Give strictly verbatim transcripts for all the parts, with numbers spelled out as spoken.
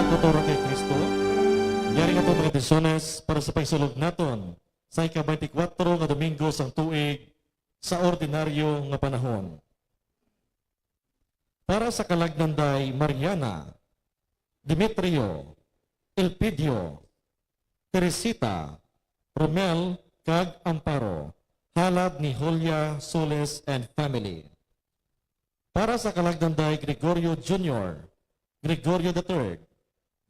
Tuturan kay Kristo. Yari nga mga intensiones para sa pagsulog naton sa ika-twenty-four nga Domingo sang tuig sa ordinaryo nga panahon. Para sa kalag nanday Mariana, Demetrio, Elpidio, Teresita, Romel, kag Amparo, halad ni Julia Solis and family. Para sa kalag nanday Gregorio Junior, Gregorio the third,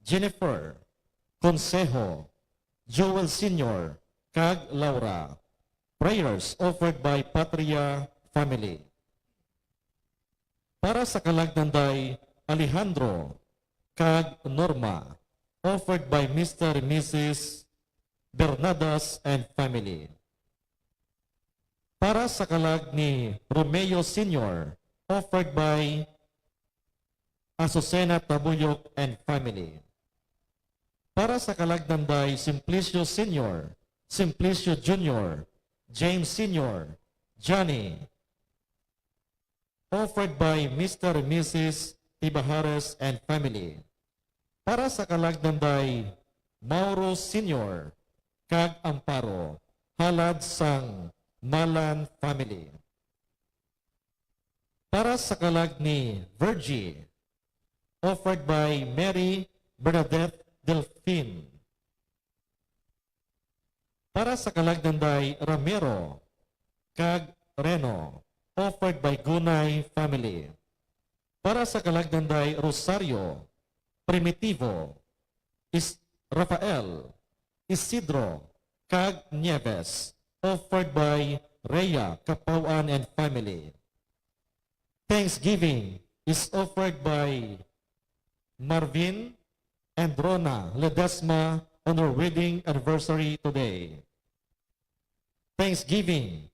Jennifer, Consejo, Joel Senior, kag Laura. Prayers offered by Patria family. Para sa kalag nanday Alejandro kag Norma, offered by Mister and Missus Bernadas and family. Para sa kalag ni Romeo Senior, offered by Azucena Tabuyok and family. Para sa kalag nanday Simplicio Senior, Simplicio Junior, James Senior, Johnny, offered by Mister and Missus Tibajares and family. Para sa kalag nanday Mauro Senior kag Amparo, halad sang Malan family. Para sa kalag ni Virgie, offered by Mary Bernadette Delfin. Para sa kalag nanday Ramiro kag Reno, offered by Gunay family. Para sa kalag nanday Rosario, Primitivo, Is-, Rafael, Isidro, kag Nieves, offered by Rhea Capauan and family. Thanksgiving is offered by Marvin and Rona Ledesma on their wedding anniversary today. Thanksgiving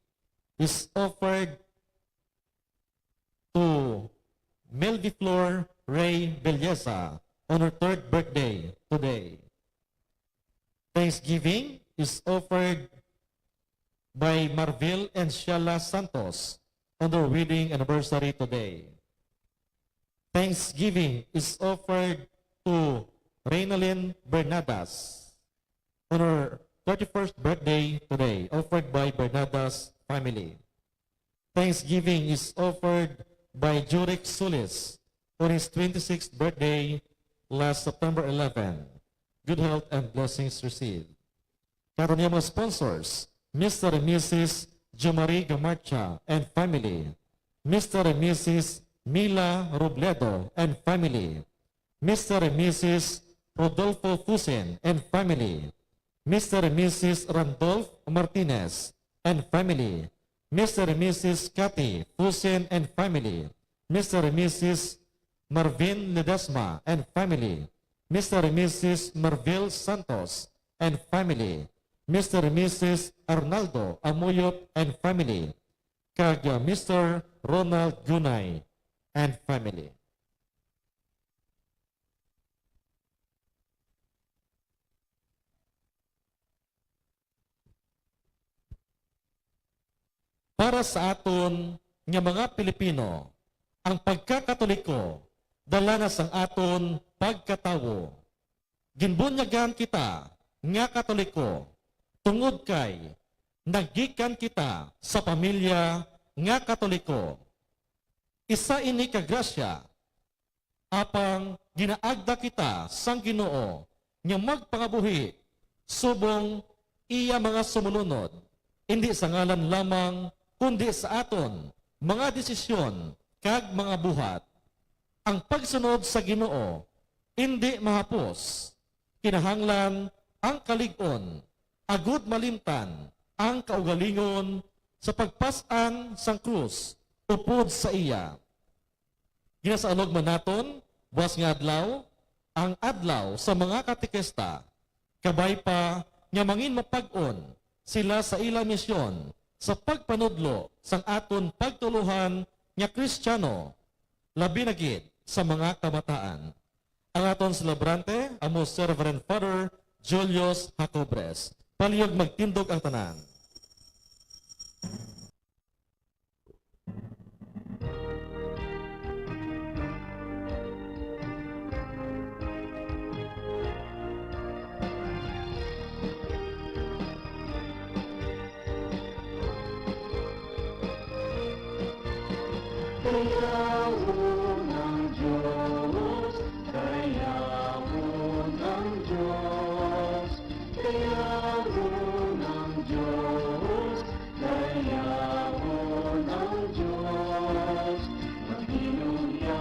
is offered to Melviflor Ray Belleza on her third birthday today. Thanksgiving is offered by Marvil and Sheila Santos on their wedding anniversary today. Thanksgiving is offered to Reynalyn Bernadas on her thirty-first birthday today, offered by Bernadas family. Thanksgiving is offered by Jurek Sulis on his twenty-sixth birthday last September eleven. Good health and blessings received. Karon niya mga sponsors, Mister and Missus Jomari Gamarcha and family, Mister and Missus Mila Robledo and family, Mister and Missus Rodolfo Fusen and family, Mister and Missus Randolph Martinez and family, Mister and Missus Cathy Fusen and family, Mister and Missus Marvin Ledesma and family, Mister and Missus Marvil Santos and family, Mister and Missus Arnaldo Amuyot and family, kag, uh, Mister Ronald Gunay and family. Para sa aton nga mga Pilipino, ang pagkakatoliko dala na sang aton pagkatawo. Ginbunyagan kita nga Katoliko tungod kay naggikan kita sa pamilya nga Katoliko. Isa ini ka grasya, apang ginaagda kita sang Ginoo nga magpangabuhi subong iya mga sumulunod, indi sa ngalan lamang, kundi sa aton mga desisyon kag mga buhat. Ang pagsunod sa Ginoo indi mahapos. Kinahanglan ang kalig-on, agud malimtan ang kaugalingon sa pagpas-an sang krus upod sa iya. Ginasaulog man naton buas nga adlaw, ang adlaw sa mga katekista, kabay pa nga mangin mapag-on sila sa ila misyon sa pagpanudlo sang aton pagtuluhan nga Kristiyano, labi na gid sa mga kabataan. Ang aton selebrante amo si Reverend Father Julius Jacobres. Palihog magtindog ang tanan. Dayawon ang Diyos, dayawon ang Diyos, dayawon ang Diyos, dayawon ang Diyos. Maghinulya,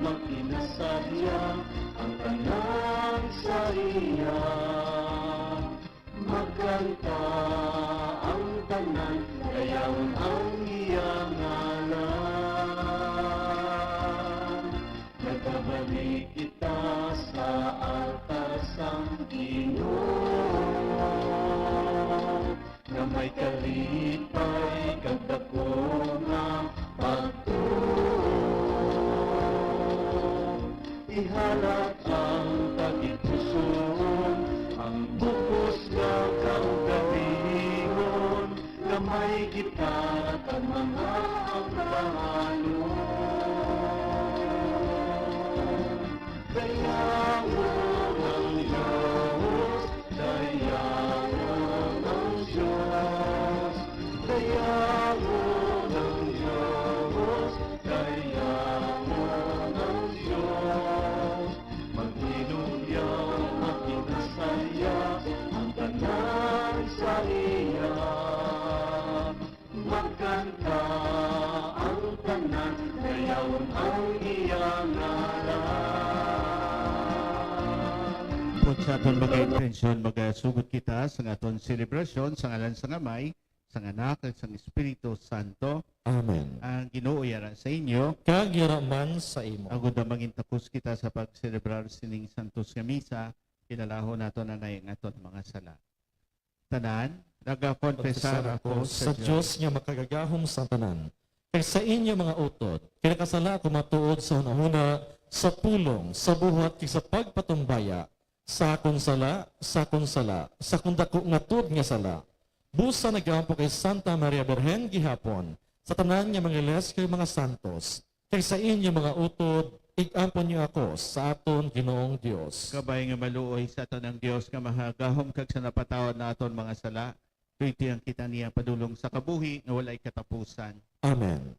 magpinasaya ang tanan sa iya. Magkanta ang tanan, dayawon ang iya ngalan. Nagabalik kita sa altar sang Ginoo, nga may kalipay kag daku nga pagtuo. Ihalad ang tagipusoon, ang bug-os nga kaugalingon, nga may gitara kag mga amplahanon. Dayawon ang Diyos, dayawon ang Diyos, dayawon ang Diyos, dayawon ang Diyos. Maghinulya, magpinasaya ang tanan sa iya. Magkanta ang tanan, dayawon ang iya ngalan. Kung sa aton mga intensyon, magasugod kita sa aton selebrasyon sa ngalan sang Amay, sang Anak, kag sang Espiritu Santo. Amen. Ang Ginoo yara sa inyo. Kag yara man sa imo. Agod na mangin takos kita sa pagselebrar sining santos nga misa, kilalahon nato na ang aton mga sala. Tanan, nagakonfesar Konfesar ako ako sa sa Dios. Dios nga makagagahom sa tanan, kag sa inyo mga utod, kay nakasala ako matuod sa hunahuna, sa pulong, sa buhat, kag sa pagpatumbaya, sa akon sala, sa akon sala, sa akon daku nga tuod nga sala. Busa nagaampo kay Santa Maria Birhen gihapon, sa tanan nga mga iles kag mga santos, kag sa inyo mga utod, ig-ampon niyo ako sa aton Ginoong Dios. Kabay nga maluoy sa aton ang Dios nga mahagahom kag sa napatawad na aton mga sala, tuigtuyan kita niya padulong sa kabuhi nga walay katapusan. Amen.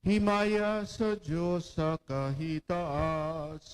Himaya sa Dios sa kahitaasan.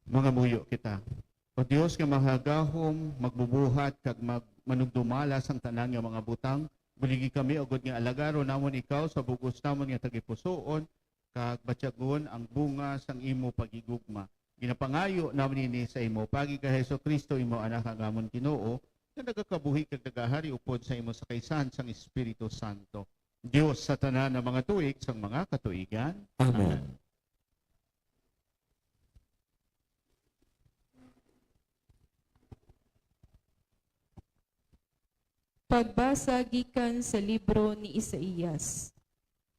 Mangamuyo kita. O Dios nga magagahom, magbubuhat, kag mag-, manugdumala sang tanan nga mga butang, buligi kami, agod nga alagaron namon ikaw sa bug-os namon nga tagipusoon, kag batyagon ang bunga sang imo paghigugma. Ginapangayo namon ini sa imo, paagi kay Jesu-Cristo, imo Anak, ang amon Ginoo, nga nagakabuhi kag nagahari upod sa imo sa kaisahan sang Espiritu Santo, Dios sa tanan nga mga tuig sang mga katuigan. Amen. Amen. Pagbasa gikan sa libro ni Isaias.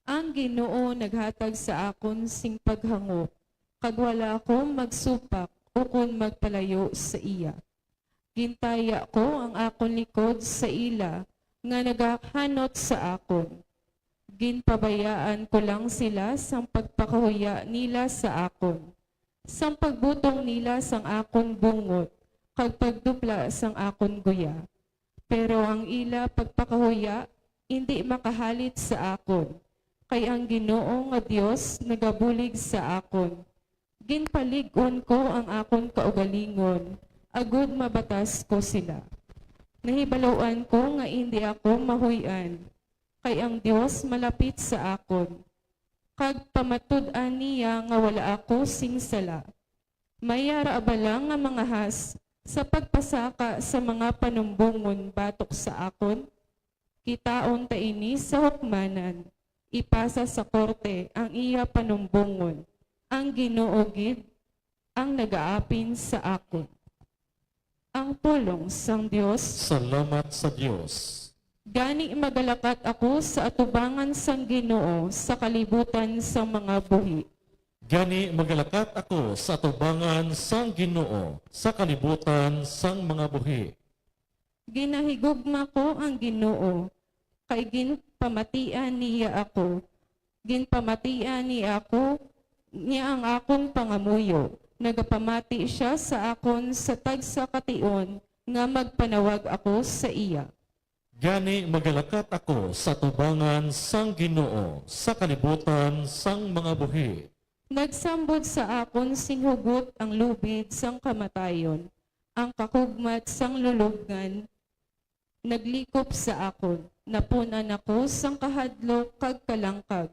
Ang Ginoo naghatag sa akon sing paghangop, kag wala ako magsupak ukon magpalayo sa iya. Gintaya ko ang akon likod sa ila nga nagahanot sa akon. Ginpabayaan ko lang sila sang pagpakahuya nila sa akon, sang pagbutong nila sang akon bungot, kag pagdupla sang akon guya. Pero ang ila pagpakahuya indi makahalit sa akon, kay ang Ginoo nga Dios nagabulig sa akon. Ginpalig-on ko ang akon kaugalingon, agod mabatas ko sila. Nahibaluan ko nga indi ako mahuy-an, kay ang Dios malapit sa akon, kag pamatud-an niya nga wala ako sing sala. May ara bala nga mangahas sa pagpasaka sa mga panumbongon batok sa akon? Kitaon ta ini sa hukmanan, ipasa sa korte ang iya panumbongon. Ang Ginoo gid ang nagaapin sa akon. Ang pulong sang Dios. Salamat sa Dios. Gani magalakat ako sa atubangan sang Ginoo sa kalibutan sang mga buhi. Gani magalakat ako sa atubangan sang Ginoo sa kalibutan sang mga buhi. Ginahigugma ko ang Ginoo, kay ginpamatian niya ako. Ginpamatian niya ako, niya ang akon pangamuyo. Nagapamati sia sa akon sa tagsa ka tion nga magpanawag ako sa iya. Gani magalakat ako sa atubangan sang Ginoo sa kalibutan sang mga buhi. Nagsambod sa akon sing hugot ang lubid sang kamatayon, ang kahugmat sang lulubngan naglikop sa akon. Napun-an ako sang kahadlok kag kalangkag.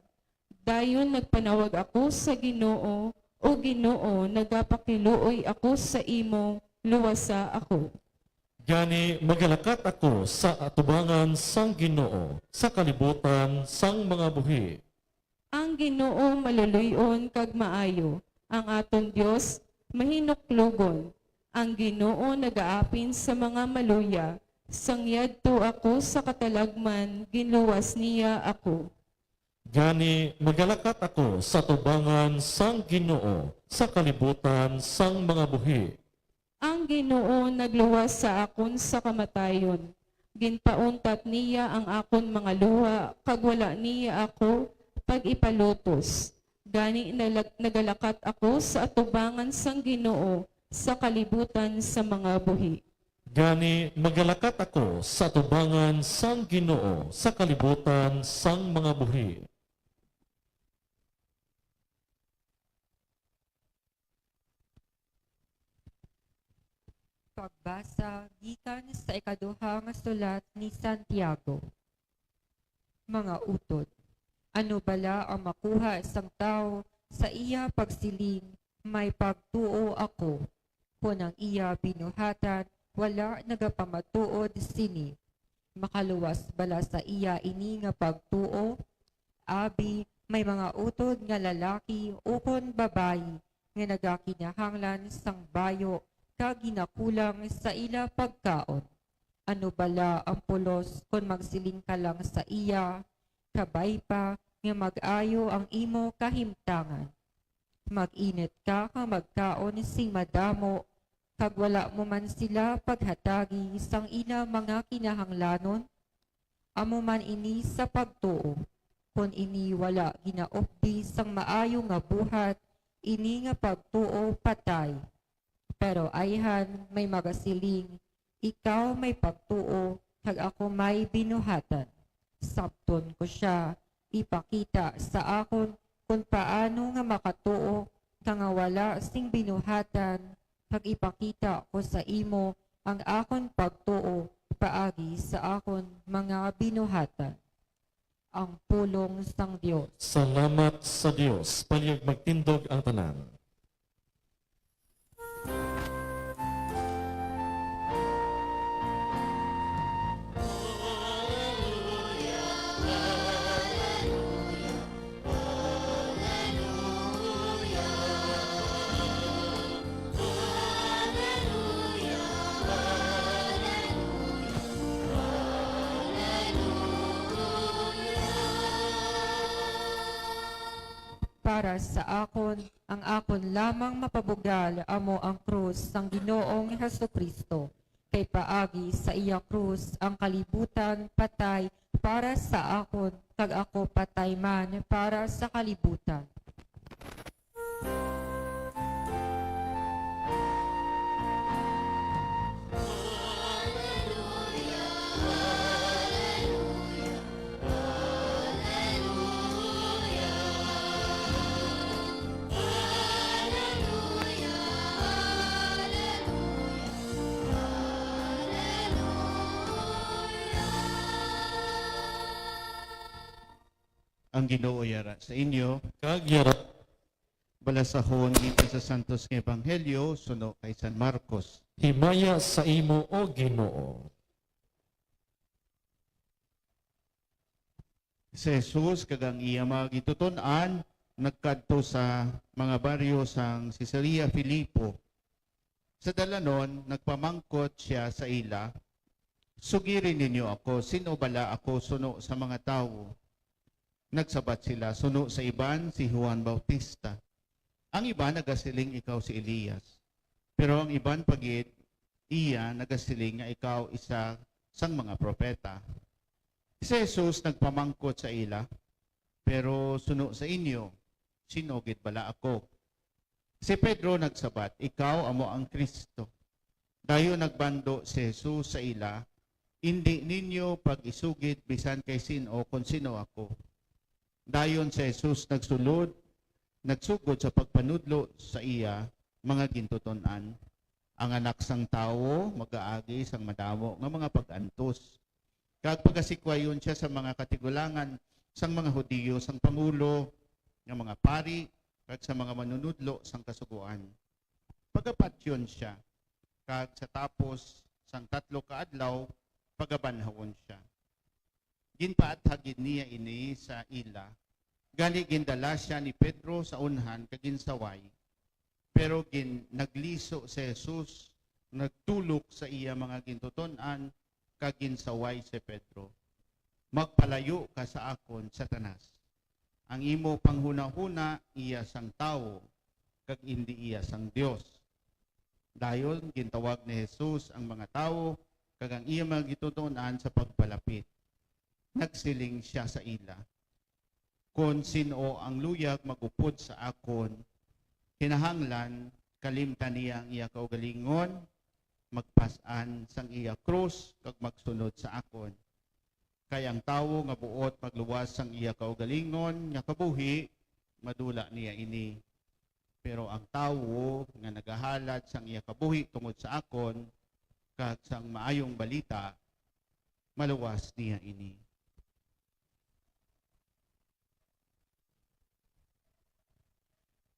Dayon nagpanawag ako sa Ginoo, "O Ginoo, nagapakiluoy ako sa imo, luwasa ako." Gani magalakat ako sa atubangan sang Ginoo sa kalibutan sang mga buhi. Ang Ginoo maluloy-on kag maayo, ang aton Dios mahinuklogon. Ang Ginoo nagaapin sa mga maluya, sang yadto ako sa katalagman, ginluwas niya ako. Gani magalakat ako sa atubangan sang Ginoo sa kalibutan sang mga buhi. Ang Ginoo nagluwas sa akon sa kamatayon. Ginpauntat niya ang akon mga luha, kag wala niya ako pag-ipalutos. Gani nalag-, nagalakat ako sa atubangan sang Ginoo sa kalibutan sa mga buhi. Gani magalakat ako sa atubangan sang Ginoo sa kalibutan sang mga buhi. Pagbasa gikan sa ikaduha nga sulat ni Santiago. Mga utod, ano bala ang makuha sang tawo sa iya pagsiling, "May pagtuo ako," kon ang iya binuhatan wala nagapamatuod sini? Makaluwas bala sa iya ini nga pagtuo? Abi, may mga utod nga lalaki ukon babayi nga nagakinahanglan sang bayo kag ginakulang sa ila pagkaon. Ano bala ang pulos kon magsiling ka lang sa iya, "Kabay pa nga mag-ayo ang imo kahimtangan"? Mag-init ka kag magkaon sing madamo, kag wala mo man sila paghatagi sang ila mga kinahanglanon? Amo man ini sa pagtuo. Kon ini wala ginaupdi sang maayo nga buhat, ini nga pagtuo patay. Pero ayhan may magasiling, "Ikaw may pagtuo, kag ako may binuhatan." Sabton ko sia, ipakita sa akon kon paano nga makatuo ka nga wala sing binuhatan, kag ipakita ko sa imo ang akon pagtuo paagi sa akon mga binuhatan. Ang pulong sang Dios. Salamat sa Dios. Palihog magtindog ang tanan. Para sa akon, ang akon lamang mapabugal amo ang krus sang Ginoong Jesu-Cristo, kay paagi sa iya krus ang kalibutan patay para sa akon, kag ako patay man para sa kalibutan. Ang Ginoo yara sa inyo. Kag yara. Balasahon gikan sa Santos nga Ebanghelyo suno kay San Marcos. Himaya sa imo, O Ginoo. Si Jesus kag ang iya mga gintuton-an nagkadto sa mga baryo sang Cesarea Filipo. Sa dalanon, nagpamangkot sia sa ila, "Sugiri ninyo ako, sin-o bala ako suno sa mga tawo?" Nagsabat sila, "Suno sa iban, si Juan Bautista. Ang iban nagasiling, ikaw si Elias. Pero ang iban pa gid, iya nagasiling nga ikaw isa sang mga propeta." Si Jesus nagpamangkot sa ila, "Pero suno sa inyo, sin-o gid bala ako?" Si Pedro nagsabat, "Ikaw amo ang Cristo." Dayon nagbando si Jesus sa ila, "Indi ninyo pag-isugid bisan kay sin-o kon sino ako." Dayon si Jesus nagsulod, nagsugod sa pagpanudlo sa iya mga gintuton-an, "Ang Anak sang Tawo magaagi sang madamo nga mga pag-antos, kag pagasikwayon sia sa mga katigulangan sang mga Hudiyo, sang pangulo nga mga pari, kag sa mga manunudlo sang Kasugoan. Pagapatyon sia, kag sa tapos sang tatlo ka adlaw, pagabanhawon sia." Ginpaathag gid niya ini sa ila. Gani gindala sia ni Pedro sa unhan kag ginsaway. Pero gin-, nagliso si Jesus, nagtulok sa iya mga gintuton-an, kag ginsaway si Pedro. "Magpalayo ka sa akon, Satanas. Ang imo panghunahuna iya sang tawo, kag indi iya sang Dios." Dayon gintawag ni Jesus ang mga tawo kag ang iya mga gintuton-an sa pagpalapit. Nagsiling sia sa ila, "Kon sin-o ang luyag mag-upod sa akon, kinahanglan kalimtan niya ang iya kaugalingon, magpas-an sang iya krus, kag magsunod sa akon. Kay ang tawo nga buot magluwas sang iya kaugalingon nga kabuhi, madula niya ini. Pero ang tawo nga nagahalad sang iya kabuhi tungod sa akon kag sang Maayong Balita, maluwas niya ini."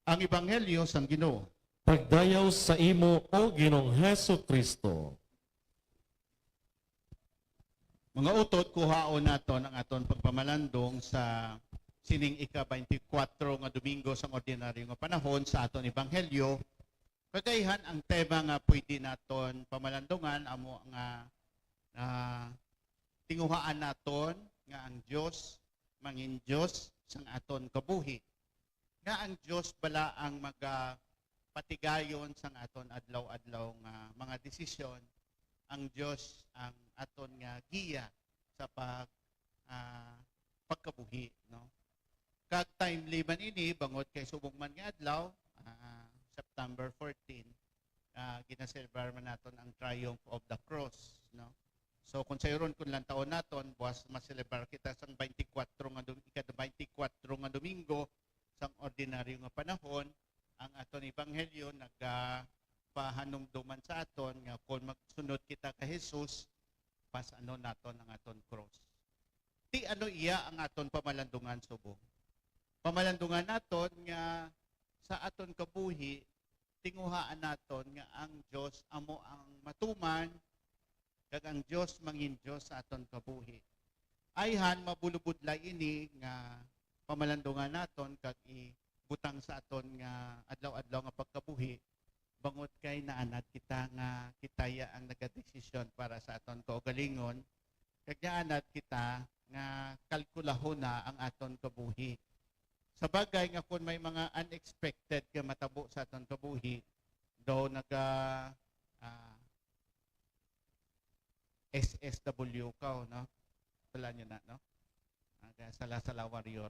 Ang Ebanghelyo sang Ginoo. Pagdayaw sa imo, O Ginoong Jesu-Cristo. Mga utod, kuhaon naton ang aton pagpamalandong sa sining ika-twenty-four nga Domingo sang ordinaryo nga panahon sa aton Ebanghelyo. Kag ayhan, ang tema nga pwede naton pamalandungan amo nga, ah, tinguhaan naton nga ang Dios mangin Dios sang aton kabuhi. Nga ang Dios bala ang magapatigayon sang aton adlaw-adlaw nga mga desisyon, ang Dios ang aton nga giya sa pag-, ah, pagkabuhi, no? Kag timely man ini, bangod kay subong man nga adlaw, ah, September fourteen, ah, ginaselebrar man naton ang Triumph of the Cross, no? So, kung sayuron, kung lantawon naton, buwas maselebrar kita sang twenty-four nga dom-, ika-twenty-four nga Domingo sang ordinaryo nga panahon, ang aton ebanghelyo nagapahanumduman sa aton nga kon magsunod kita kay Jesus, pas-anon naton ang aton cross. Ti ano iya ang aton pamalandungan subong? Pamalandungan naton nga sa aton kabuhi, tinguhaan naton nga ang Dios amo ang matuman, kag ang Dios mangin Dios sa aton kabuhi. Ayhan, mabulubudlay ini nga pamalandungan naton kag ibutang sa aton nga adlaw-adlaw nga pagkabuhi, bangod kay naanad kita nga kita ya ang nagadesisyon para sa aton kaugalingon, kag naanad kita nga kalkulahon na ang aton kabuhi. Sa bagay nga kung may mga unexpected nga matabo sa aton kabuhi, daw naga, ah, S S W ka, no? Wala nyo na, no? Naga sala-sala warrior.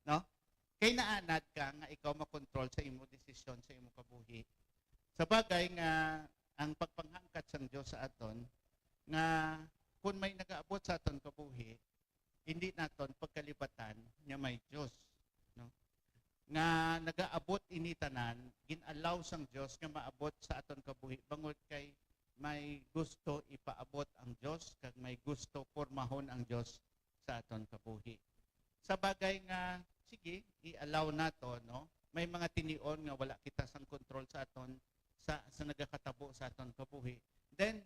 No? Kay naanad ka nga ikaw makontrol sa imo desisyon, sa imo kabuhi. Sa bagay nga ang pagpanghangkat sang Dios sa aton, nga kung may nagaabot sa aton kabuhi, hindi naton pagkalibatan nga may Dios, no? Nga nagaabot ini tanan, gin-allow sang Dios nga maabot sa aton kabuhi, bangod kay may gusto ipaabot ang Dios, kag may gusto pormahon ang Dios sa aton kabuhi. Sa bagay nga, sige, i-allow nato, no? May mga tinion nga wala kita sang kontrol sa aton, sa, sa nagakatabo sa aton kabuhi. Then,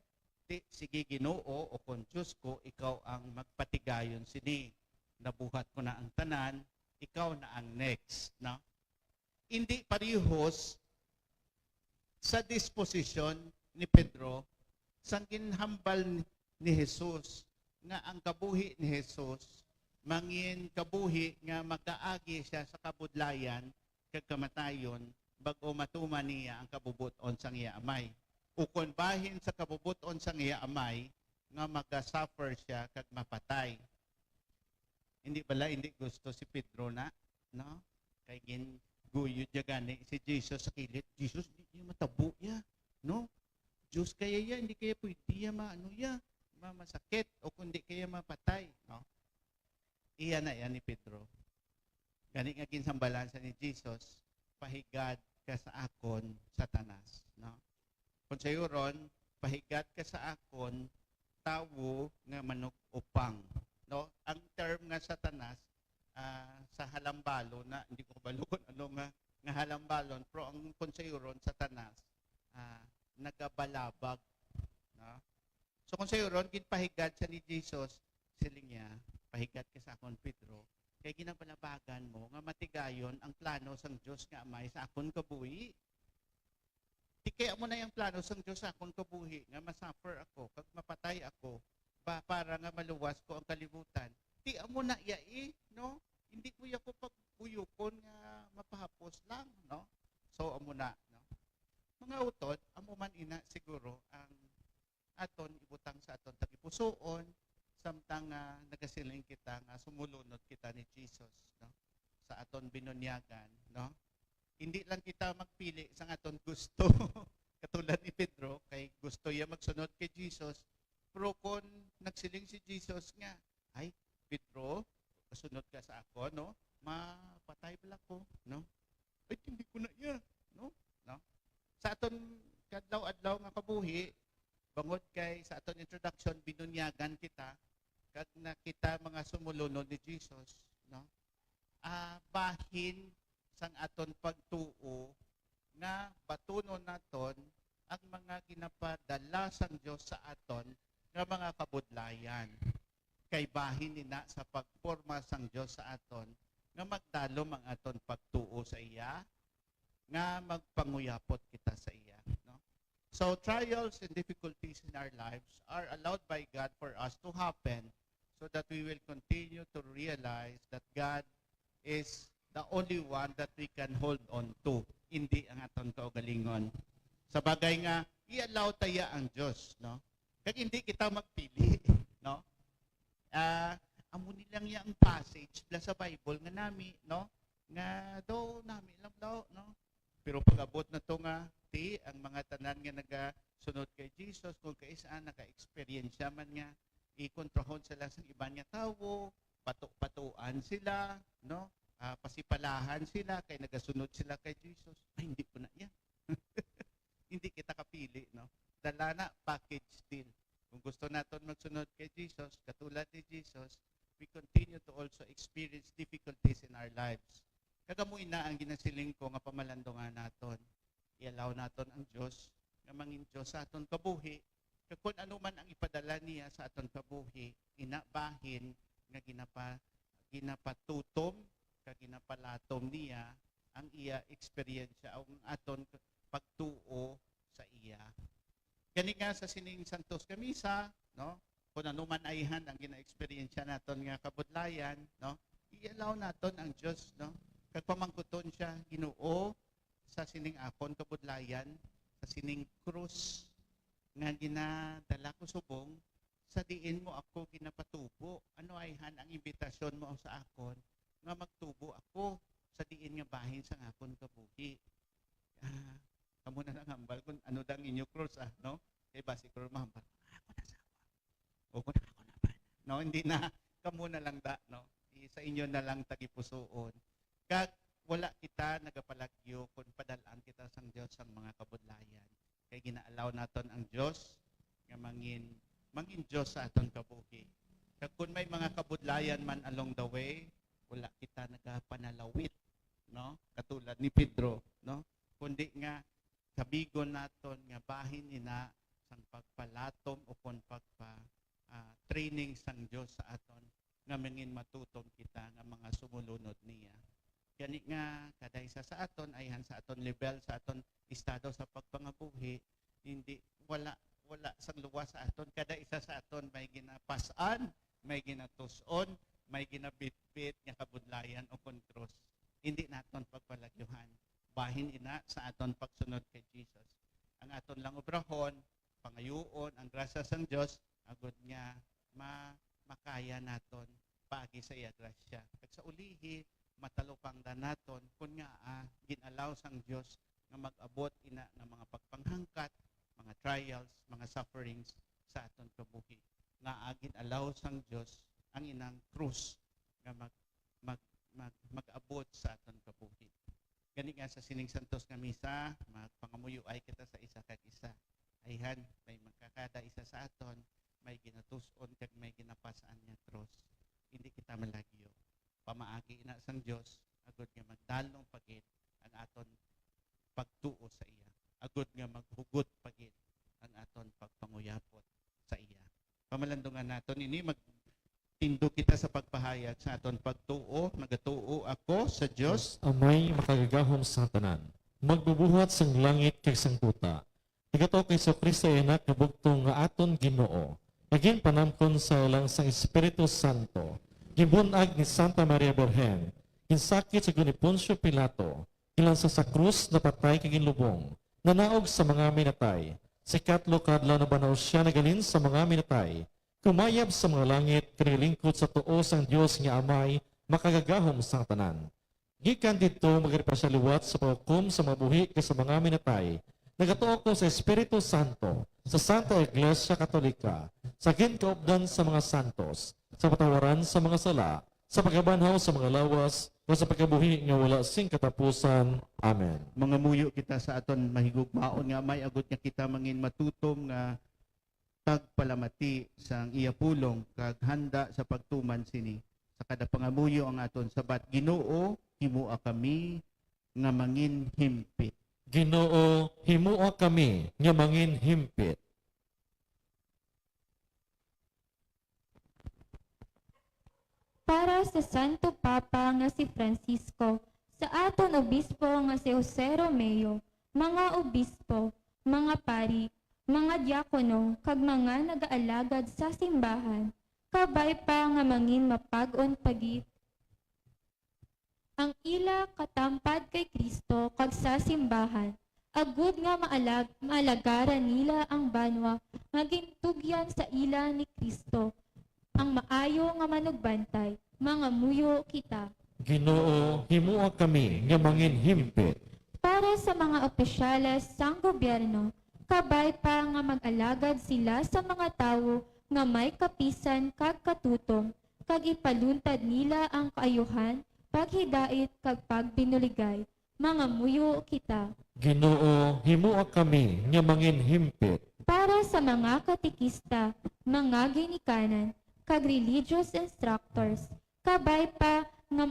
di, sige, Ginoo, o kon Dios ko, ikaw ang magpatigayon sini. Nabuhat ko na ang tanan, ikaw na ang next, no? Hindi parehos sa disposisyon ni Pedro sang ginhambal ni Jesus, nga ang kabuhi ni Jesus mangin kabuhi nga makaagi siya sa kabudlayan kag kamatayon, bag-o matuman niya ang kabubot-on sang iya Amay, ukon bahin sa kabubot-on sang iya Amay nga maga-suffer siya kag mapatay. Hindi bala, hindi gusto si Pedro na, no? Kay ginguyod niya gani si Jesus sa kilid. "Jesus, di niya matabo ya, no? Dios kaya ya, hindi kaya pwede ya maano ya, ma-, masakit o kundi kaya mapatay," no? Iya na yan ni Pedro. Gani nga ginsambalan sa ni Jesus, "Pahigad ka sa akon, Satanas," no? Kung sayuron, "Pahigad ka sa akon, tawo nga manug-upang," no? Ang term nga Satanas, ah, sa halambalon na, hindi ko kabalo kung ano nga, nga halambalon, pero ang kung sayuron, Satanas, ah, nagabalabag, no? So, kung sayuron, ginpahigad siya ni Jesus, siling niya, "Pahigad ka sa akon, Pedro, kay ginabalabagan mo nga matigayon ang plano sang Dios nga Amay sa akon kabuhi. Ti kay amo na ang plano sang Dios sa akon kabuhi, nga masuffer ako, kag mapatay ako, ba, para nga maluwas ko ang kalibutan. Ti amo na iya, eh, no? Hindi ko ya ko pagbuyokon nga mapahapos lang, no?" So, amo na, no? Mga utod, amo man ina siguro ang aton ibutang sa aton tagipusoon, samtang nga nagasiling kita nga sumulunod kita ni Jesus, no? Sa aton binunyagan, no? Hindi lang kita magpili sa aton gusto. Katulad ni Pedro, kay gusto iya magsunod kay Jesus. Pero kung nagsiling si Jesus nga, "Ay, Pedro, kasunod ka sa ako, no? Mapatay bala ko, no? Ay, hindi ko na iya," no? No? Sa aton kadlaw-adlaw nga kabuhi, bangod kay sa aton introduction, binunyagan kita, kag na kita mga sumulunod ni Jesus, no? Ah, bahin sang aton pagtuo nga batunon naton ang mga ginapadala sang Dios sa aton nga mga kabudlayan. Kay bahin ina sa pagporma sang Dios sa aton nga magdalom ang aton pagtuo sa iya, nga magpanguyapot kita sa iya, no? So, trials and difficulties in our lives are allowed by God for us to happen so that we will continue to realize that God is the only one that we can hold on to, hindi ang aton kaugalingon. Sa bagay nga, i-allow ta iya ang Dios, no? Kag hindi kita magpili, no? Ah, amo ni lang iya ang passage bala sa Bible nga nami, no? Nga daw nami lang daw, no? Pero pag-abot na to nga, ti, ang mga tanan nga nagasunod kay Jesus, kung kaisa naka-eksperyensya man nga ikontrahon sila sa iban nga tawo, pato-patuan sila, no? ah, pasipalahan sila kay nagasunod sila kay Jesus. Ay, hindi ko na yan. Hindi kita kapili, no? Dala na, package deal. Kung gusto naton magsunod kay Jesus, katulad ni Jesus, we continue to also experience difficulties in our lives. Kag amo ina ang ginasiling ko nga pamalandungan naton. I-allow naton ang Dios nga mangin Dios sa aton kabuhi. Kag kun ano man ang ipadala niya sa aton kabuhi, ina bahin nga ginapa-, ginapatutom, kag ginapalatom niya ang iya eksperyensya o ang aton pagtuo sa iya. Gani nga sa sining Santos nga Misa, no? Kung ano man ayhan ang gina-eksperyensya naton nga kabudlayan, no? I-allow naton ang Dios, no? Kag pamangkuton siya, Ginoo, sa sining akon kabudlayan, sa sining krus nga ginadala ko subong, sa diin mo ako ginapatubo? Ano ayhan ang imbitasyon mo sa akon nga magtubo ako sa diin nga bahin sang akon kabuhi? Ah, kamo na lang hambal kung ano dang inyo krus, ah, no? Kay basi ko mahambal, "Ako na sa o kung ako na ba?" No, hindi na. Kamo na lang da, no? I-, sa inyo na lang tagipusoon. Kag wala kita nagapalagyo kung padal-an kita sang Dios sang mga kabudlayan. Kay gina-allow naton ang Dios nga mangin, mangin Dios sa aton kabuhi. Kag kung may mga kabudlayan man along the way, wala kita nagapanalawit, no? Katulad ni Pedro, no? Kundi nga kabigon naton nga bahin ina sang pagpalatom o kon pagpa, ah, training sang Dios sa aton, nga mangin matutom kita nga mga sumulunod niya. Gani nga kada isa sa aton, ayhan sa aton level, sa aton estado sa pagpangabuhi, hindi, wala, wala sang luwas sa aton. Kada isa sa aton may ginapas-an, may ginatus-on, may ginabitbit nga kabudlayan o kon krus. Hindi naton pagpalagyuhan. Bahin ina sa aton pagsunod kay Jesus. Ang aton lang obrahon, pangayuon ang grasya sang Dios, agud nga ma-, makaya naton paagi sa iya grasya. Kag sa ulihi, matalupangdan naton kon ngaa gin-allow sang Dios nga mag-abot ina nga mga pagpanghangkat, mga trials, mga sufferings sa aton kabuhi. Ngaa gin-allow sang Dios ang inang krus nga mag-, mag-, mag-, mag-abot sa aton kabuhi. Gani nga sa sining santos nga misa, magpangamuyoay kita sa isa kag isa. Ayhan, may magkakada isa sa aton, may ginatus-on kag may ginapas-an nga krus. Hindi kita malagyo. Pamaagi ina sang Dios, agud nga magdalong pa gid ang aton pagtuo sa iya, agud nga maghugot pa gid ang aton pagpanguyapot sa iya. Pamalandungan naton ini, magtindog kita sa pagpahayag sa aton pagtuo. Nagatuo ako sa Dios, Amay makagagahom sa tanan, magbubuhat sang langit kag sang kuta. Nagatuo kay Jesu-Cristo, iya Anak nga bugtong, nga aton Ginoo, nga ginpanamkon sa ilang sang Espiritu Santo, ginbun-ag ni Santa Maria Birhen, ginsakit sa guni Poncio Pilato, ginlansa sa krus, napatay kag ginlubong, nanaog sa mga minatay, sa ikatlo ka adlaw nabanhaw sia, naghalin sa mga minatay, kumayab sa mga langit, kag nagalingkod sa tuo sang Dios nga Amay makagagahom sang tanan. Gikan didto, magari pa sia liwat sa paghukom sa mga buhi kag sa mga minatay. Nagatuo ko sa Espiritu Santo, sa Santa Iglesia Katolika, sa ginkaupdan sa mga santos, sa patawaran sa mga sala, sa pagkabanhaw sa mga lawas, kag sa pagkabuhi nga wala sing katapusan. Amen. Mangamuyo kita sa aton mahigugmaon nga Amay, agud nga kita mangin matutom nga tagpalamati sang iya pulong kag handa sa pagtuman sini. Sa kada pangamuyo ang aton sabat, Ginoo, himoa kami nga mangin himpit. Ginoo, himoa kami nga mangin himpit. Para sa Santo Papa nga si Francisco, sa aton Obispo nga si Jose Romeo, mga obispo, mga pari, mga diakono, kag mga nagaalagad sa simbahan, kabay pa nga mangin mapag-on pa gid ang ila katampad kay Cristo kag sa simbahan, agud nga maalag-, maalagaran nila ang banwa nga gintugyan sa ila ni Cristo, ang maayo nga manugbantay. Mangamuyo kita. Ginoo, himoa kami nga mangin himpit. Para sa mga opisyales sang gobyerno, kabay pa nga mag-alagad sila sa mga tawo nga may kapisan kag katutom, kag ipaluntad nila ang kaayuhan paghidait kag pagbinuligay, mangamuyo kita. Ginoo, himoa kami nga manginhimpit. Para sa mga katekista, mga ginikanan, kag religious instructors, kabay pa nga,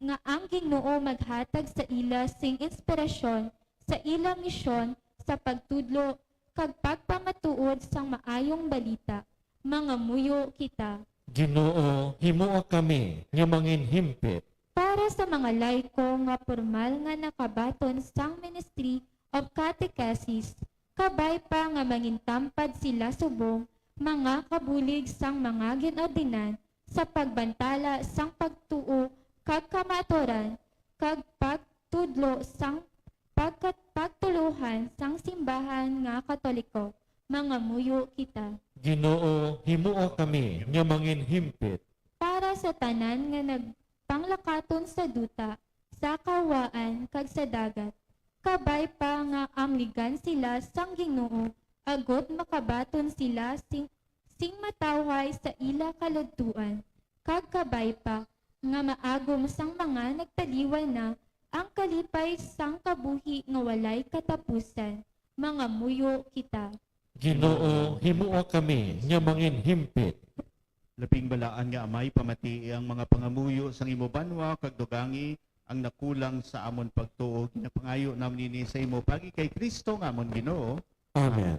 nga ang Ginoo maghatag sa ila sing inspirasyon sa ila misyon sa pagtudlo kag pagpamatuod sang maayong balita, mangamuyo kita. Ginoo, himoa kami nga manginhimpit. Para sa mga laiko nga pormal nga nakabaton sang Ministry of Catechesis, kabay pa nga mangintampad sila subong mga kabulig sang mga gin-ordinan sa pagbantala sang pagtuo kag kamaturan kag pagtudlo sang pagkat-, pagtuluhan sang simbahan nga Katoliko, mangamuyo kita. Ginoo, himoa kami nga manginhimpit. Para sa tanan nga nagpanglakaton sa duta, sa kahawaan, kag sa dagat, kabay pa nga amligan sila sang Ginoo, agod makabaton sila sing, sing matawhay sa ila kaladtuan, kag kabay pa nga maagom sang mga nagtaliwan na ang kalipay sang kabuhi nga walay katapusan, mangamuyo kita. Ginoo, himoa kami nga manginhimpit. Labing balaan nga Amay, pamatii ang mga pangamuyo sang imo banwa, kag dugangi ang nakulang sa amon pagtuo. Ginapangayo namon ini sa imo paagi kay Cristo nga amon Ginoo. Amen.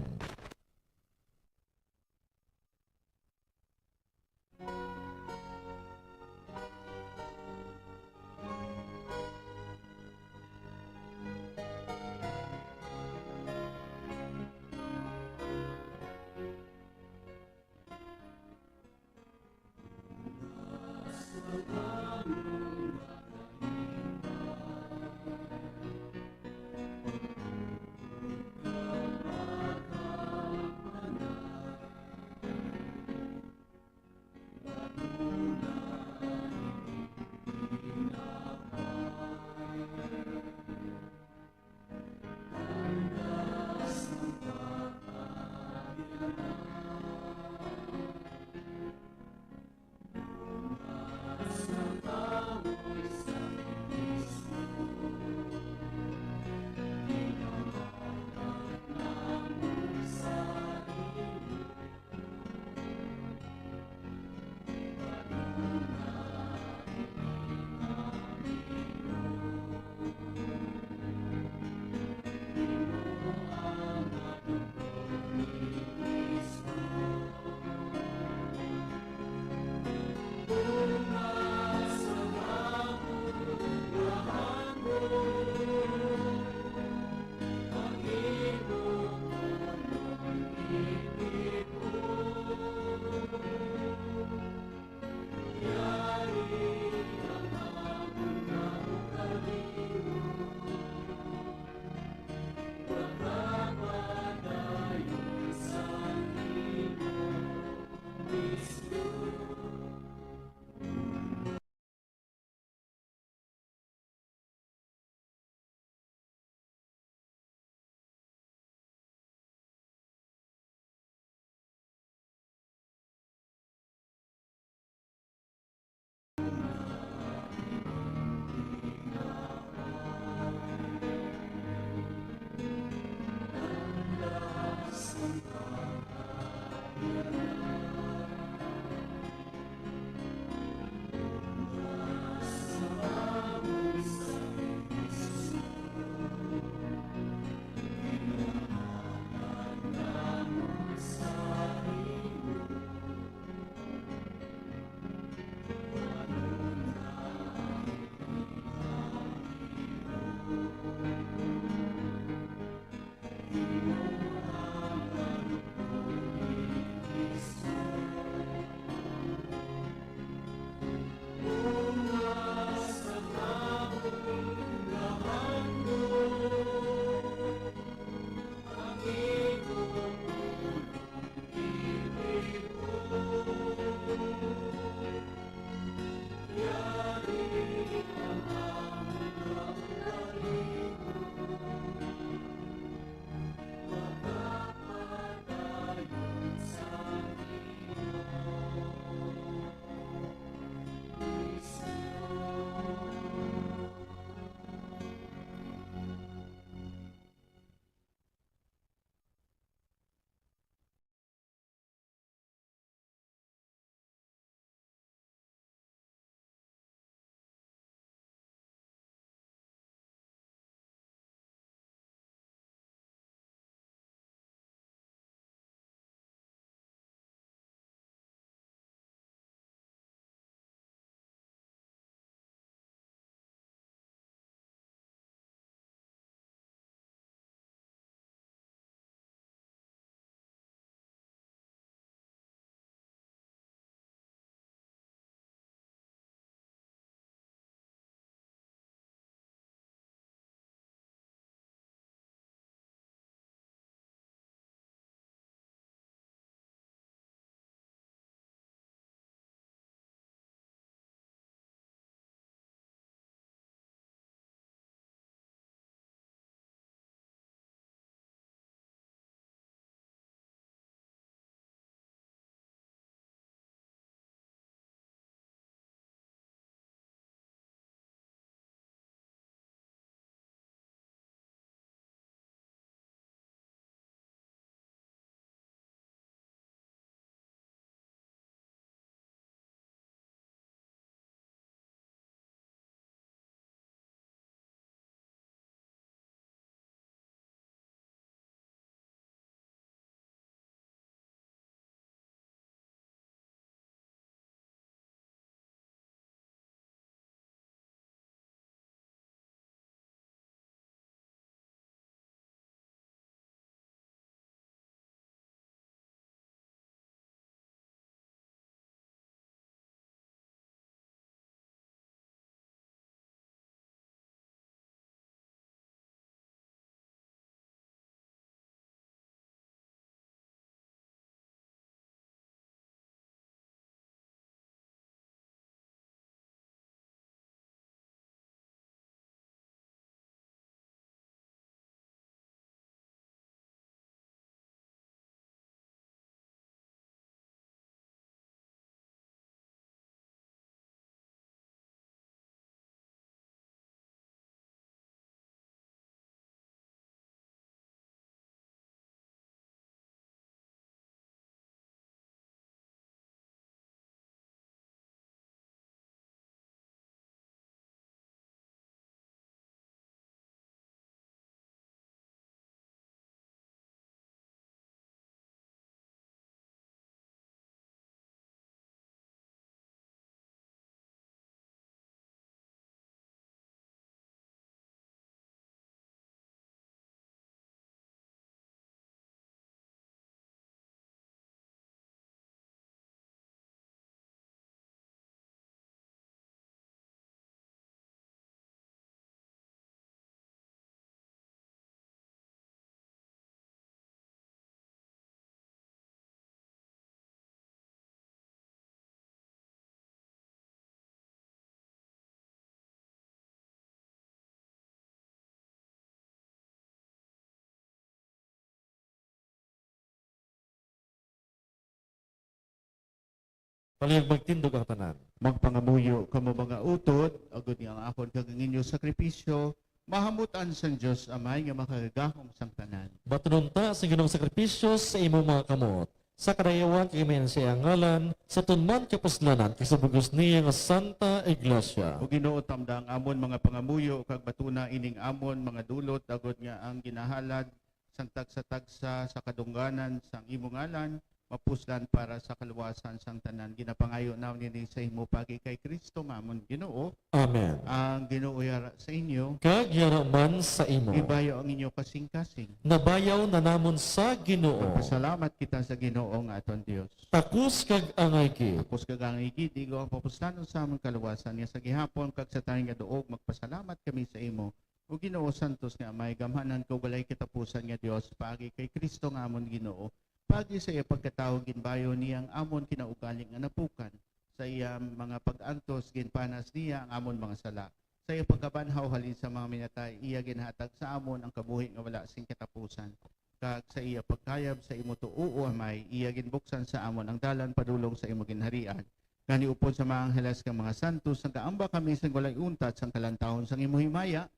Palihog magtindog ang tanan. Magpangamuyo kamo, mga utod, agod nga ang akon kag ang inyo sakripisyo mahamutan sang Dios Amay nga makagagahom sang tanan. Batunon ta sa Ginoong sakripisyo sa imong mga kamot, sa kadayawan kag imayan sa iyang ngalan, sa tunman kapuslanan kag sa bug-os niya nga Santa Iglesia. O Ginoo, tamda ang amon mga pangamuyo kag batuna ining amon mga dulot, agod nga ang ginahalad sang tagsa-tagsa sa kadungganan sang imo ngalan mapuslan para sa kaluwasan sang tanan. Ginapangayo namon ini sa imo paagi kay Cristo nga amon Ginoo. Amen. Ang Ginoo yara sa inyo. Kag yara man sa imo. Ibayaw ang inyo kasing-kasing. Nabayaw na namon sa Ginoo. Magpasalamat kita sa Ginoo nga aton Dios. Takos kag angay gid. Takos kag angay gid, igo ang papuslanon sa amon kaluwasan, nga sa gihapon kag sa tanan nga duog magpasalamat kami sa imo, O Ginoo, santos nga Amay, gamhanan kag walay katapusan nga Dios, paagi kay Cristo nga amon Ginoo. Paagi sa iya pagkatawo, ginbayaw niya ang amon kinaugali nga napukan. Sa iya mga pag-antos, ginpanas niya ang amon mga sala. Sa iya pagkabanhaw halin sa mga minatay, iya ginhatag sa amon ang kabuhi nga wala sing katapusan. Kag sa iya pagkayab sa imo tuo, O Amay, iya ginbuksan sa amon ang dalan padulong sa imo ginharian. Gani, upod sa mga angheles kag mga santos, nagaamba kami sang walay untat sang kalantawon sang imo himaya,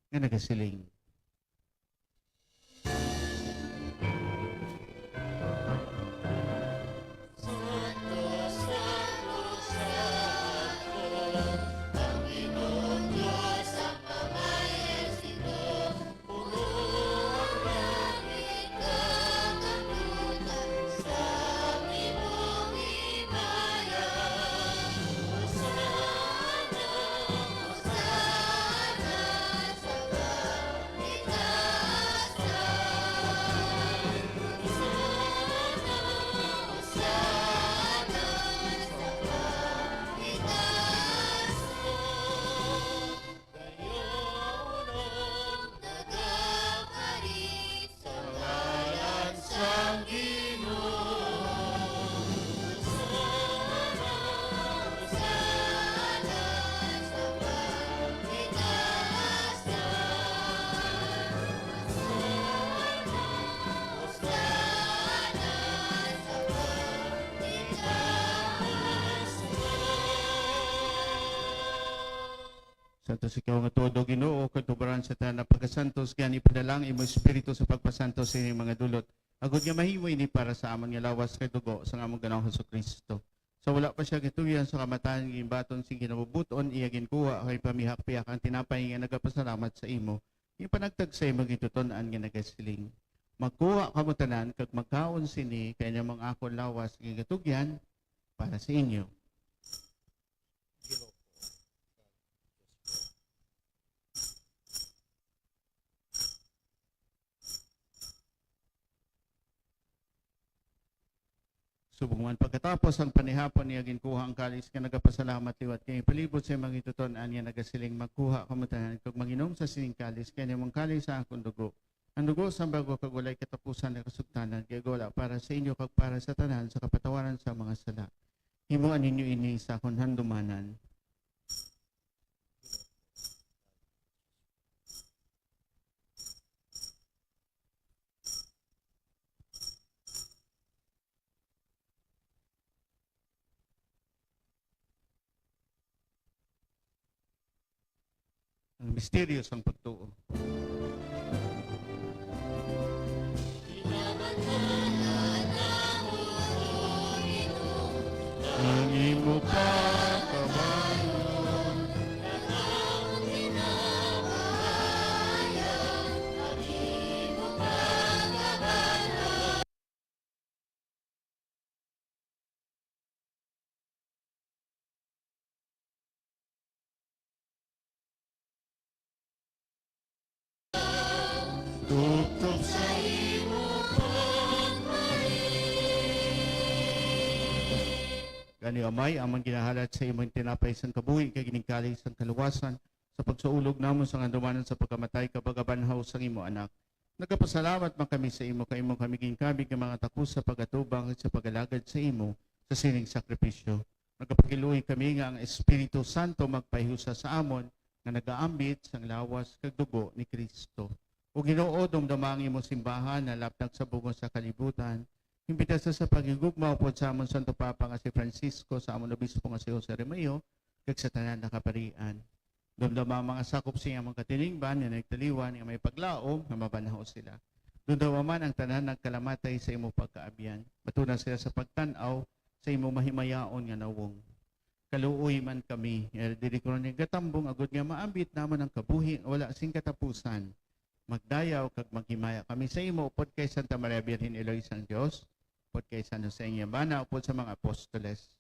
nga nagasiling. Santos ikaw nga tuod, O Ginoo, katubaran sa tanan nga pagkasantos, gani ipadala ang imo Espiritu sa pagpasantos sa ining mga dulot, agod nga mahimo ini para sa amon nga lawas kag dugo sang amon Ginoong Jesu-Cristo. Sa wala pa sia gitugyan sa kamatayon, ginbaton sing kinabubut-on, iya ginkuha kag pamihak-pihak ang tinapay nga nagapasalamat sa imo, ginpanagtag sa imo gintuton-an nga nagasiling, "Magkuha kamo tanan kag magkaon sini, kay amo ang akon lawas nga ginatugyan para sa inyo." Subong man pagkatapos ang panihapon, iya ginkuha ang kalis nga nagapasalamat liwat kag ginpalibot sa imo gintuton-an nga nagasiling, "Magkuha kamo tanan kag manginom sa sining kalis, kay amo ang kalis sa akon dugo, ang dugo sang bag-o kag walay katapusan nga kasugtanan, nga igawala para sa inyo kag para sa tanan sa kapatawaran sa mga sala. Himoa ninyo ini sa akon handumanan." Ang misteryo sang pagtuo. Ang imo pagkabayon. Tubtob sa imo pagmali. Gani, Amay, amon ginahalad sa imo ang tinapay sang kabuhi kag ining kalis sang kaluwasan, sa pagsaulog namon sang handumanan sa pagkamatay kag pagkabanhaw sang imo Anak. Nagapasalamat man kami sa imo, kay imo kami ginkabig nga mga takos sa pag-atubang kag sa pag-alagad sa imo sa sining sakripisyo. Nagapakiluoy kami nga ang Espiritu Santo magpahiusa sa amon nga nagaambit sang lawas kag dugo ni Cristo. O Ginoo, dumdoma ang imo simbahan nga lapnag sa bug-os nga kalibutan, Imbita sa, sa paghigugma upod sa amon Santo Papa nga si Francisco, sa amon Obispo nga si Jose Remio, kag sa tanan nga kaparian. Dumduma ang mga sakop sa iyang mga katilingban nga nagtaliwan nga may paglaom nga mabanhaw sila. Dumduma man ang tanan nagkalamatay sa imo pagkaabyan. Matuna sila sa pagtan-aw sa imo mahimayaon nga nawong. Kaluoy man kami, nga diri ko ni gatambong, agod nga maambit namon ang kabuhi nga wala sing katapusan. Magdayaw kag maghimaya kami sa imo upod kay Santa Maria Birhen, Iloy sang Dios, upod kay San Jose nga bana, upod sa mga apostoles,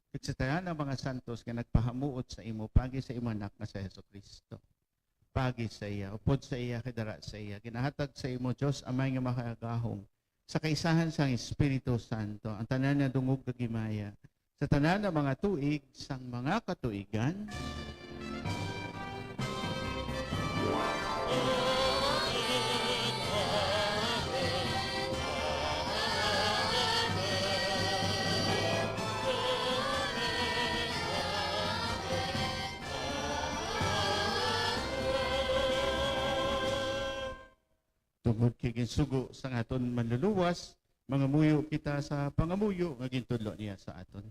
kag sa tanan nga mga santos nga nagpahamuot sa imo, pagi sa imo Anak nga si Jesu-Cristo. Pagi sa iya, upod sa iya, kag dara sa iya, ginahatag sa imo, Dios Amay nga makagagahom, sa kaisahan sang Espiritu Santo, ang tanan nga dungog kag himaya, sa tanan nga mga tuig sang mga katuigan. Tungod kay ginsugo sang aton Manluluwas, mangamuyo kita sa pangamuyo nga gintudlo niya sa aton.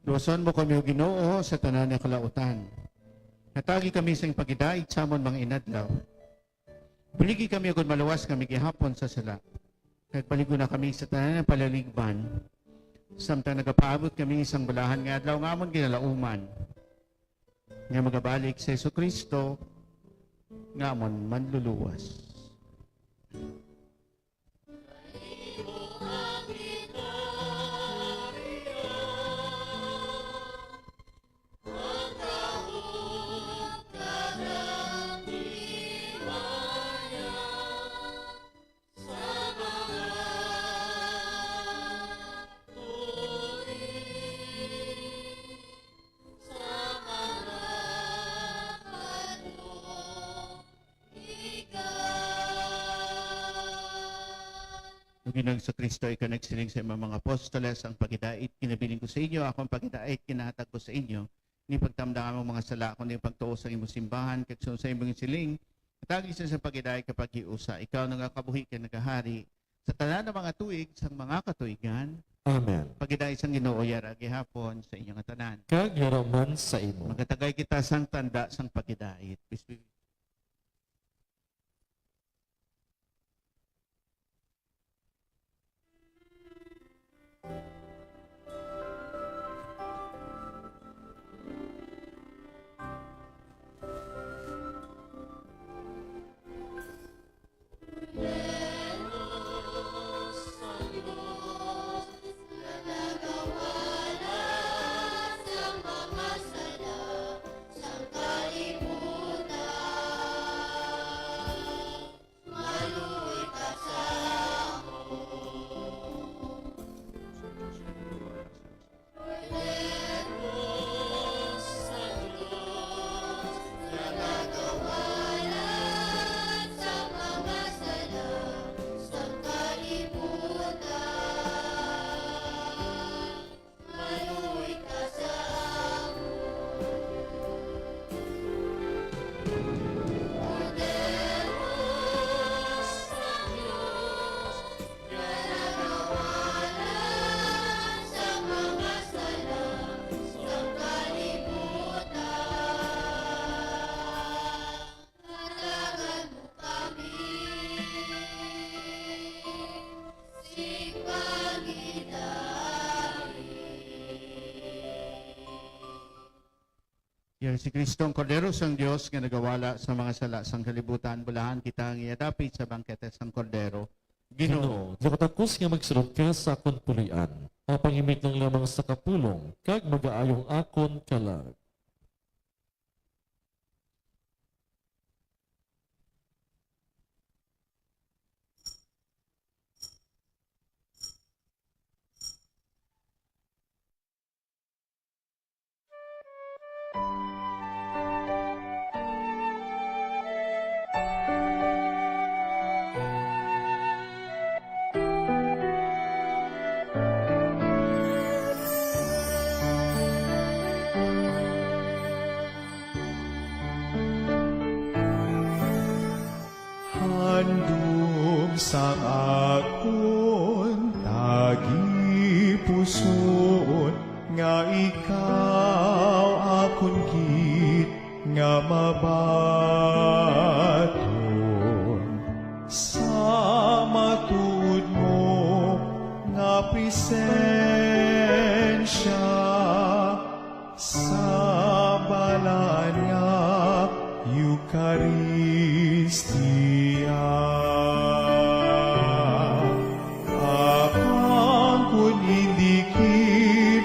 Luwason mo kami, O Ginoo, sa tanan nga kalautan. Hatagi kami sing paghidait sa amon mga inadlaw. Buligi kami, agod maluwas kami gihapon sa sala. Kag palig-on na kami sa tanan nga palaligban, samtang nagapaabot kami sang balahan nga adlaw nga amon ginalauman, nga magabalik si Jesu-Cristo nga amon Manluluwas. Ang Ginoong Jesu-Cristo, ikaw nagsiling sa imong mga apostoles, "Ang paghidait ginabilin ko sa inyo, akong paghidait ginahatag ko sa inyo. Di pagtamda ang among mga sala, kundi ang pagtuo sa imong simbahan, kag sunod sa imong siling, hatagi sa, sa paghidait kag paghiusa. Ikaw nagakabuhi kag nagahari sa tanan nga mga tuig sang mga katuigan." Amen. Paghidait sang Ginoo yara gihapon sa inyo nga tanan. Kag yara man sa imo. Magatagay kita sang tanda sang paghidait. Please be Si Kristo ang Kordero sang Dios nga nagawala sa mga sala sang kalibutan. Bulahan kita nga iya dapit sa bangkete sang Kordero. Ginoo, Ginoo, dapat ako nga magsulod ka sa akon puloy-an. Apang himit lang lamang sa kapulong, kag magaayo ang akon kalag. Handom sang akon tagipusoon, nga ikaw akon gid nga mabaton sa matuod mo nga presensya. Sa balaan nga Eukaristia, apang kon indi gid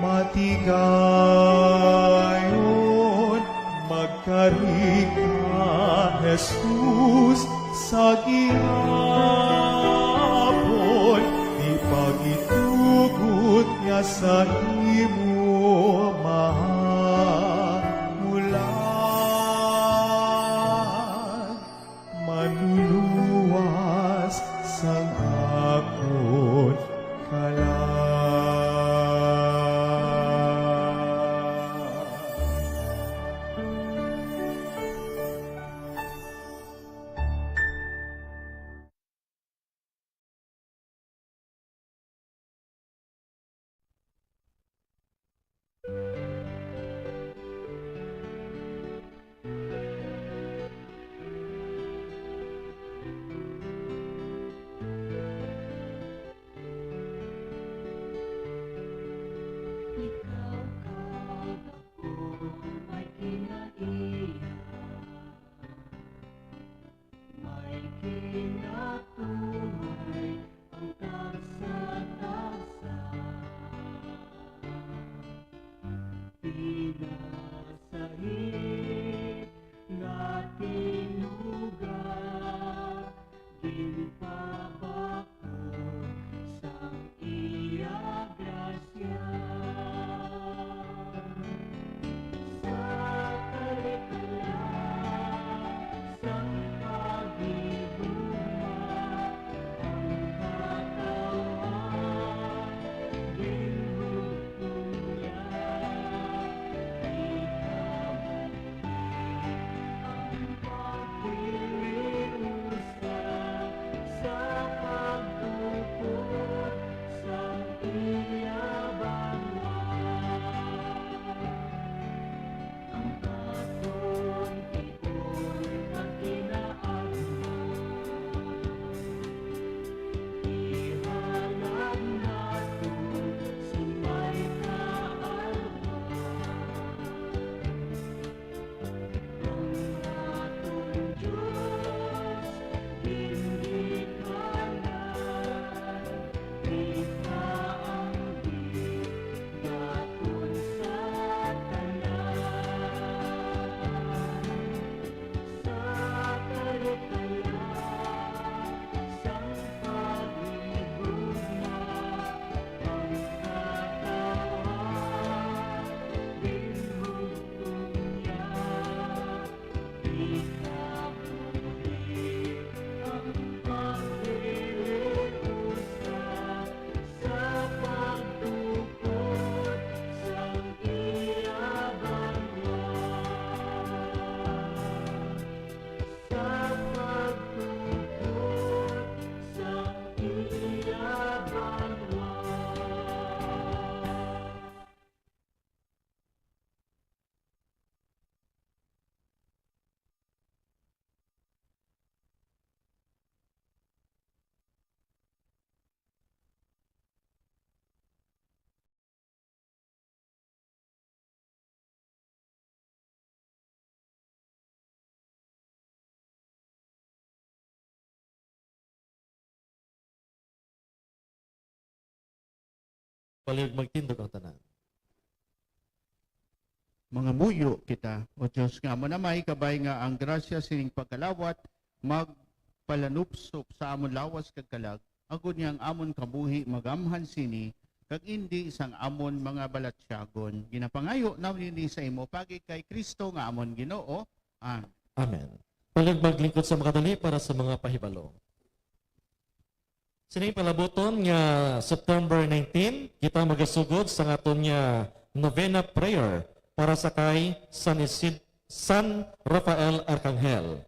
matigayon, magkari ka, Jesus, sa gihapon, di pagitugot nga sa imo mahamulan, manluluwas sang akon kalag. Ikaw kag ako may kinaiya. May kinatumay ang tagsa-tagsa. Pinasahid nga tinuga, ginpabakod sang iya grasya. Sa kalikala sang paghigugma, Palihog magtindog ang tanan. Mangamuyo kita, O Dios, nga amo na may kabay nga ang grasya sining pagkalawat magpalanupsop sa amon lawas kag kalag, agod nga ang amon kabuhi magamhan sini, kag indi sang amon mga balatyagon. Ginapangayo namon ini sa imo pagi kay Kristo nga amon Ginoo. Amen. Amen. Palihog maglingkod sa makadali para sa mga pahibalo. Sining palabuton nga September nineteen, kita magasugod sa aton nga novena prayer para sa kay San Isid San Rafael Arcangel.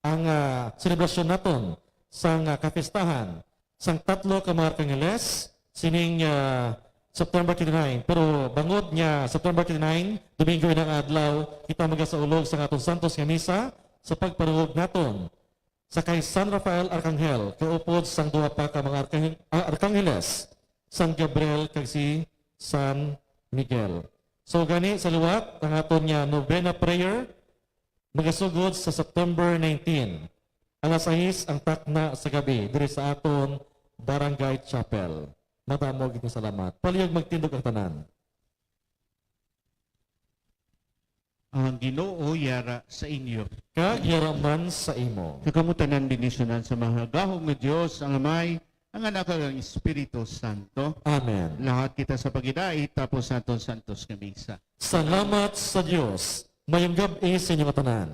Ang ah, selebrasyon naton sang ah, kapistahan sang tatlo ka mga arkangeles sining ah, September twenty-nine. Pero bangod nga September twenty-nine, Domingo inang adlaw, kita magasaulog sa aton santos nga misa sa pagpanugog naton sa kay San Rafael Arcangel, kaupod sang duha pa ka mga arkanghel, ah, arkangeles, San Gabriel kag si San Miguel. So gani sa liwat ang aton nga novena prayer magasugod sa September nineteen, alas sais ang takna sa gabi diri sa aton Barangay Chapel. Madamo gid nga salamat. Palihog magtindog ang tanan. Ang Ginoo yara sa inyo. Kag yara man sa imo. Kag kamo tanan bendisyonan sa mahagahom nga Dios, ang Amay, ang Anak, kag ang Espiritu Santo. Amen. Lahat kita sa pagidait, tapos naton santos nga misa. Salamat sa Dios. Mayong gab-i sa inyo tanan.